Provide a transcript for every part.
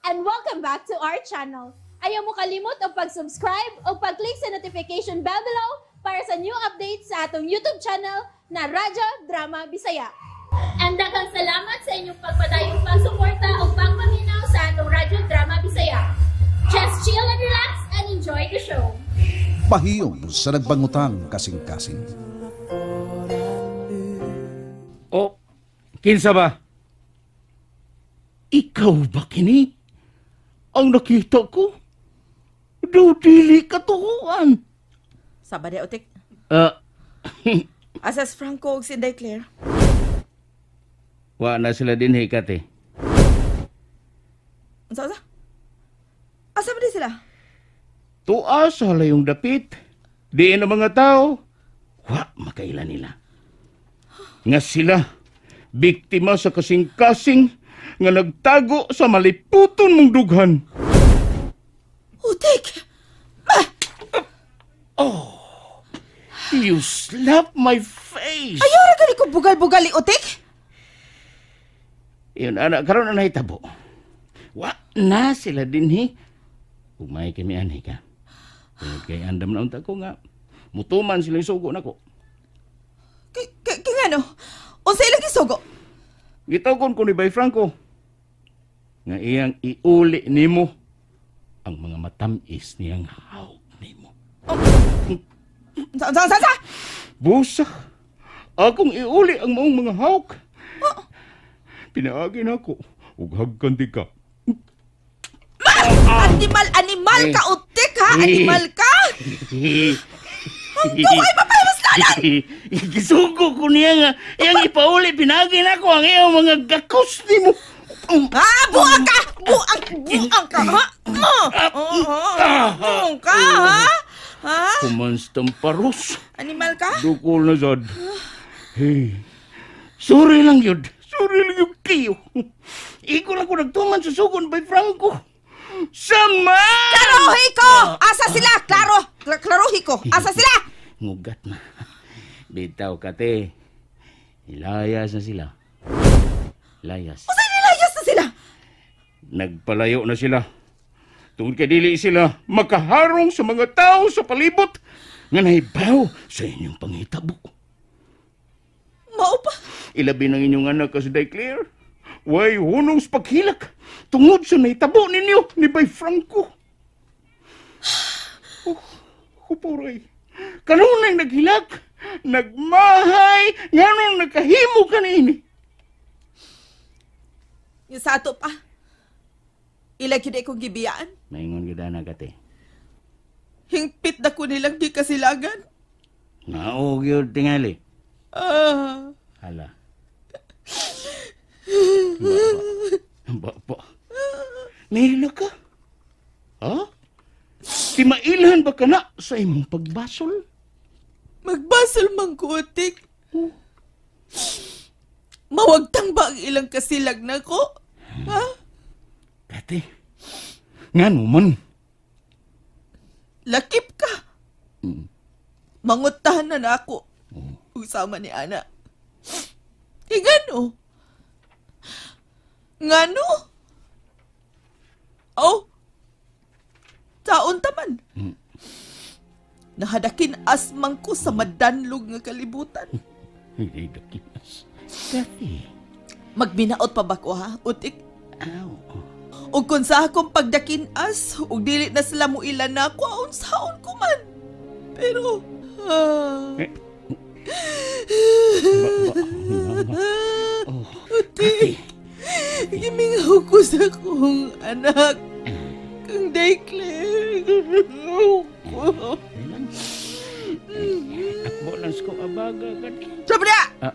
And welcome back to our channel. Ayaw mo kalimot og pag-subscribe o pag-click sa notification bell below para sa new updates sa atong YouTube channel na Radyo Drama Bisaya. And daghang salamat sa inyong pagpadayong pagsuporta o pagpaminaw sa atong Radyo Drama Bisaya. Just chill and relax and enjoy the show. Pahiyom sa nagbangutang kasing-kasing. O, kinsa ba? Ikaw ba kini? Ang nakita ko? Do dili katuhuan. Saba di, Utik. Ah, Asas Franco og si Inday Claire. Wa na sila din kate. Unsa unsa? Asa ba di sila? Tua sa layong dapit. Diin ang mga tao. Wa makaila nila. Nga sila, biktima sa kasing-kasing nga nagtago sa maliputon mong dughan. Utik! You slap my face. Ayaw ra gani ko bugal-bugali, Utik! Yun, anak, karon na nahitabo. Wa na sila dinhi. Umay kami anhi ka. Tungod kay andam na unta ko nga. Mutuman sila yung sugo nako. Kay kay ngano? Unsa ilang gisugo? Gitawgon ko ni Bay Franco nga iyang iuli nimo ang mga matamis niyang hawk nimo. Unsa unsa unsa? Unsa? Busa, akong iuli ang maong mga hawk. Pinaagi nako ug hagkan di ka. Animal, animal ka, Utik, ha? Animal ka? Ikaw ay mapaymas lalan! Gisugo ko niya nga iyang ipauli, pinaagi nako ang iyang mga gakos nimo. Ha? Buang ka! Buang! Buang ka, ha? Buang ka, ha? Ha? Kumanstang paros. Animal ka? Dukol na sad. Hey. Sorry lang yun. Sorry lang yun kayo. Iko lang ko nagtuman sa sugon by Franco. Sama! Klarohi ko! Asa sila? Klaro! Klarohi ko! Asa sila? Ngugat na. Bitaw kate. Ilayas na sila. Layas. Usa nilayas na sila? Nagpalayo na sila. Tungod kay dili sila makaharong sa mga tao sa palibot nga nahibaw sa inyong panghitabo. Mao pa. Ilabi ng inyong anak kasi Day Claire. Way hunong sa paghilak tungod sa nahitabo ninyo ni Bay Franco. Oh, kupuray. Kanunay naghilak, nagmahay, nganong nagkahimo ka niini. Yung sa ato pa. Ila gyud akong gibiyaan. Maingon gyud ana kate. Hingpit na ko nilang gikasilagan. Mao gyud tingali. Ah. Hala. Ba, ba. Nahila ka? Ha? Timailhan ba ka na sa imong pagbasol? Magbasol man ko, Utik. Mawagtang ba ang ilang kasilag na ko? Ha? Kate, ngano man? Lakip ka. Mangutahan na na ako. Usama ni Ana. E ngano? Ngano? Oh, taon taman. Nahadakin asmang ko sa madanlog nga kalibutan. Hindi dakinas. Kate. Magbinaot pa ba ko, ha, Utik? Aw. Ug kung sa akong pagdakin as, ug dili na sila mo ilan na ako, aon saon ko man. Pero, Eh. Oh, Utik, gimingaw ko sa akong anak. Kang Day Claire, gimingaw ko. Takbo lang sa kong abaga, kate. Sabi na! Ah.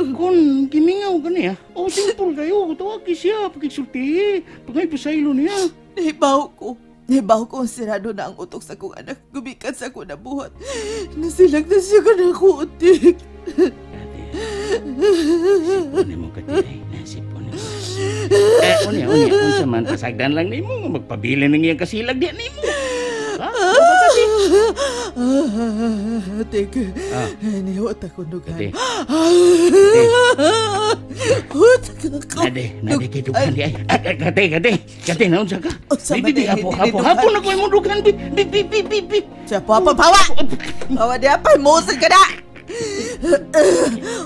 Kung gimingaw ka niya, oh, simple kayo. Tawag siya, pagkisulti. Pagay pasaylo niya. Nahibaw ko. Nahibaw ko ang sirado na ang utok sa kong anak. Gumikan sa akong nabuhat. Nasilag na siya ka na ako, Utik. Kate, sipon mo kate. Nasipon mo. Eh, unya, unya. Unsa man, pasagdan lang nimo. Magpabili ng iyang kasilag diyan nimo. Ha? Teka. Ah. Niwat ako nugan. Kate. Utak ako. Ade. Nade kay dughan di ay. Kate, kate. Kate, naon sa ka? Unsa Di, man di, di, dahil hapo, dili hapo, dughan? hapo na ko imong dughan. Bi, bi, bi, bi, bi, bi. Siya, papa, bawa! Bawa diya pa, musan ka na!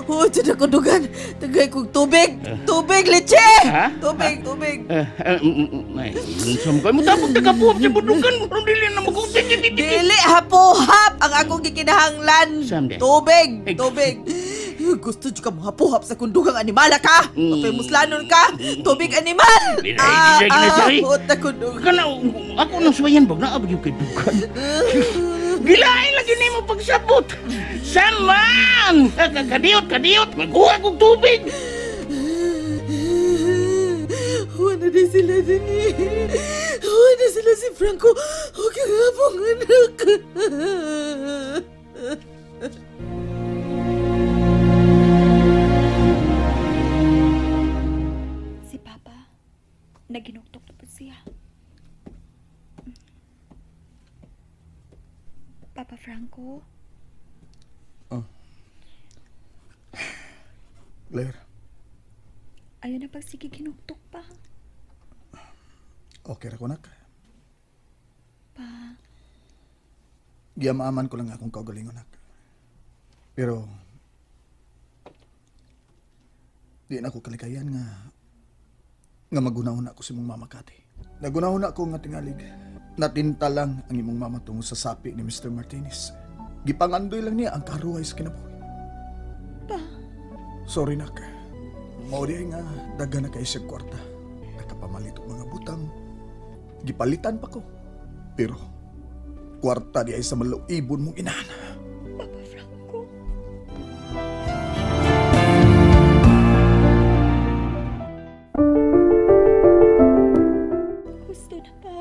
Oh, dyan ako dugan. Tagay kong tubig. Tubig, leche! Ha? Tubig, tubig. Ay, unsa man kay mo tapos tagapuhap sa budugan. Pero dili na mo. Dili, hapuhap ang akong gikinahanglan. Saan di? Tubig, Ay. tubig. Gusto dyan ka mohapuhap sa kundugang animala ka. Kapay muslanon ka. Tubig animal. Dili, dili, dili, sorry. Puta kundugan. Kana ako nang suwayan bag naa ba gyud kay dugan. Gilain lagi nimo pagsabot. Saman! Kadiyot, kadiyot, magkuha kog tubig. Wala na sila din eh. Wala na sila si Franco. Okay nga pong anak. Si Papa, naginuktok na po siya. Papa Franco, Claire, ayaw na pagsige ginuktok pa. okay ra ko nak. Pa, Giyamaaman ko lang akong kaugalingon nak. Pero di na ako kalikayan nga nga magunahon ako sa imong mama Kati. Nagunahon ako nga tingalig. Natinta lang ang imong mama tungod sa sapi ni Mr. Martinez. Gipangandoy lang niya ang karuhay sa kinabuhi. Pa, Sorry nak. Mao di ay nga daghan na kay siya kwarta. Nakapamalit og mga butang. Gipalitan pa ko. Pero kwarta di ay sa maluibon mong inahan. Papa Franco. Gusto na pa.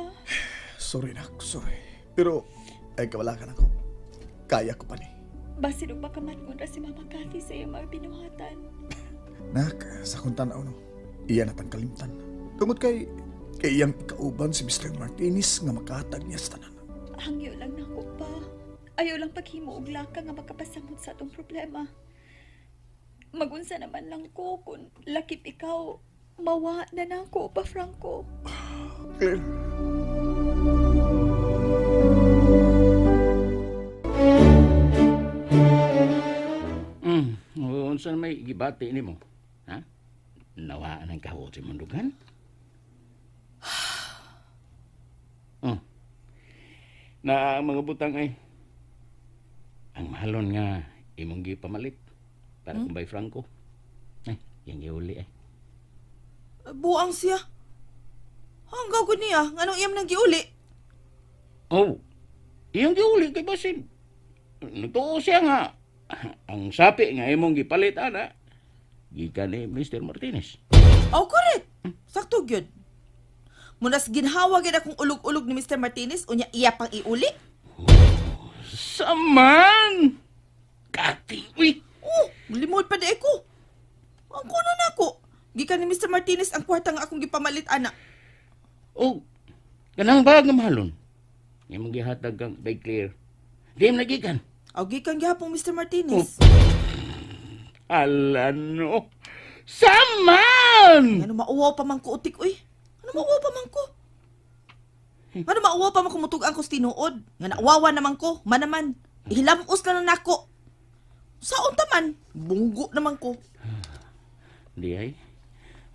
Sorry nak, sorry. Pero ay kawala ka nako. Kaya ko pa ni. Basin og makamatngon ra si Mama Cathy sa iyang mga binuhatan. Nak, sa kung tanaw no, iya natang kalimtan. Tungod kay iyang ikauban si Mr. Martinez nga makahatag niya sa tanan. Hangyo lang nako pa. Ayaw lang paghimo og laka nga makapasamot sa atong problema. Magunsa naman lang ko kung lakip ikaw, mawa na nako pa, Franco. Claire. Unsa may gibati nimo? Ha? Nawaan ang kahot sa imong dugan? Oh. Na ang mga butang ay ang mahalon nga imong gipamalit para kumbay Franco. Ay, yang giuli ay. Buang siya. Hanggaw ko niya. Nganong iyam nang giuli? Oh, iyang giuli kay basin. Nagtuo siya nga ang sapi nga imong gipalit ana gikan ni Mr. Martinez. Oh, correct. Sakto gyud. Munas ginhawa gyud akong ulog-ulog ni Mr. Martinez unya iya pang iuli. Oh, saman. Kati, uy. Oh, limod pa di ko. Ang kuno nako. Gikan ni Mr. Martinez ang kwarta nga akong gipamalit ana. Oh, kanang bag nga mahalon. Imong gihatag kang by Claire. Di mo nagikan. Aw, gikan gihapon Mr. Martinez. Oh. Ala no. Saman! Ano mauwaw pa man ko utik uy. Ano mauwaw pa man ko? Ano mauwaw pa man ko mutug-an ko sa tinuod? Nga nauwawa naman ko, manaman. Ihilamos na lang nako. Saon ta man? Bunggo naman ko. Di ay.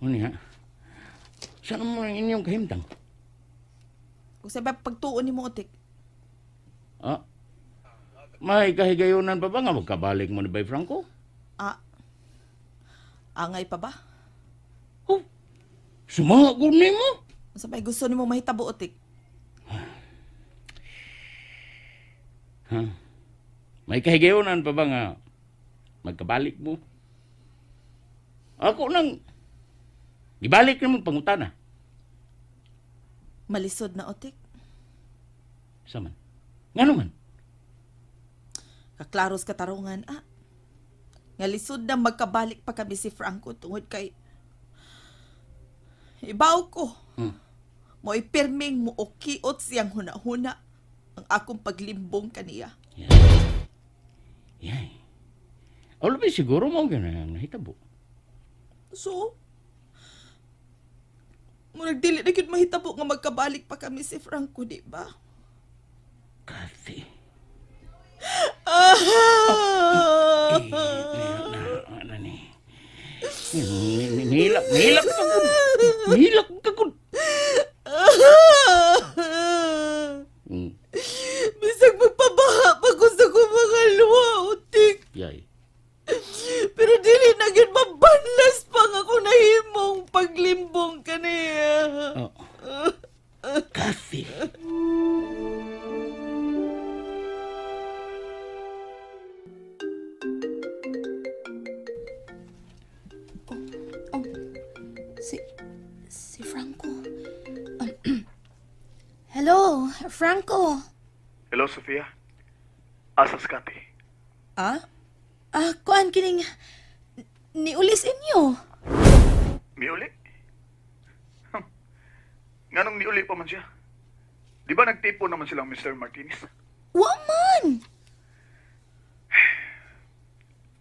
Unya. Saan mo ang inyong kahimtang? Kung sa pagtuon ni mo utik. Ah. May kahigayunan pa ba nga magkabalik mo ni Bay Franco? Ah. Angay pa ba? Oh. Sumagod ni mo. Sa may gusto ni mo mahitabo utik. Ha? May kahigayunan pa ba nga magkabalik mo? Ako nang gibalik na mong pangutana. Malisod na utik. Saman? Ngano man? Kaklaros katarungan, ah. Nga lisod na magkabalik pa kami si Franco tungod kay ibaw ko. Mo'y pirming muokiot siyang huna-huna ang akong paglimbong kaniya. Yeah. Yeah. O labi siguro mo ganang nahitabo. So, Murag dili na gyud mahitabo nga magkabalik pa kami si Franco, di ba? Kathy. Ah! Ano ni? Nihilak, nihilak ka gud. Nihilak ka gud. Bisag magpabaha pa ko sa kong mga luha, utik. Yay. Pero dili na gyud mabanlas pa nga ako nahimong paglimbong kaniya. Oh. Kathy. Oh, si Franco. Hello, Franco. Hello, Sofia. Asas Kati. Ah? Ah, kuan kining niulis inyo. Miuli? Nganong niuli pa man siya? Di ba nagtipo naman silang Mr. Martinez? Wa man.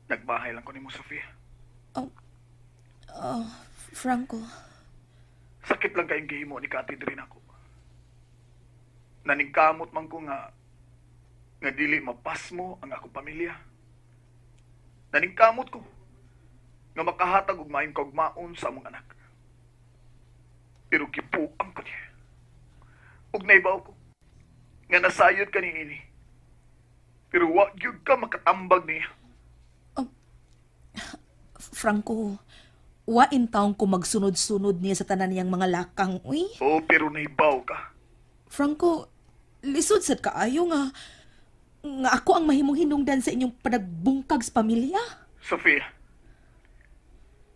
Nagbahay lang ko nimo, Sofia. Oh, Franco. Sakit lang kayong gihimo ni Kati diri nako. Naningkamot man ko nga dili mapasmo ang akong pamilya. Naningkamot ko nga makahatag og maayong kaugmaon sa among anak. Pero gipuang ko niya. Ug naibaw ko nga nasayod ka niini. Pero wa gyud ka makatambag niya. Franco, wa in taong ko magsunod-sunod niya sa tanan niyang mga lakang, uy. Oh, pero naibaw ka. Franco, lisod sad kaayo nga ako ang mahimong hinungdan sa inyong panagbungkag sa pamilya. Sofia,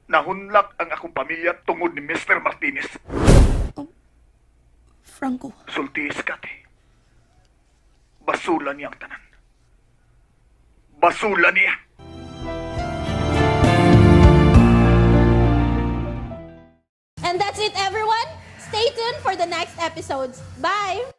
nahunlak ang akong pamilya tungod ni Mr. Martinez. Franco. Sultiis ka, te. Basula niya ang tanan. Basula niya. And that's it, everyone. Stay tuned for the next episodes. Bye!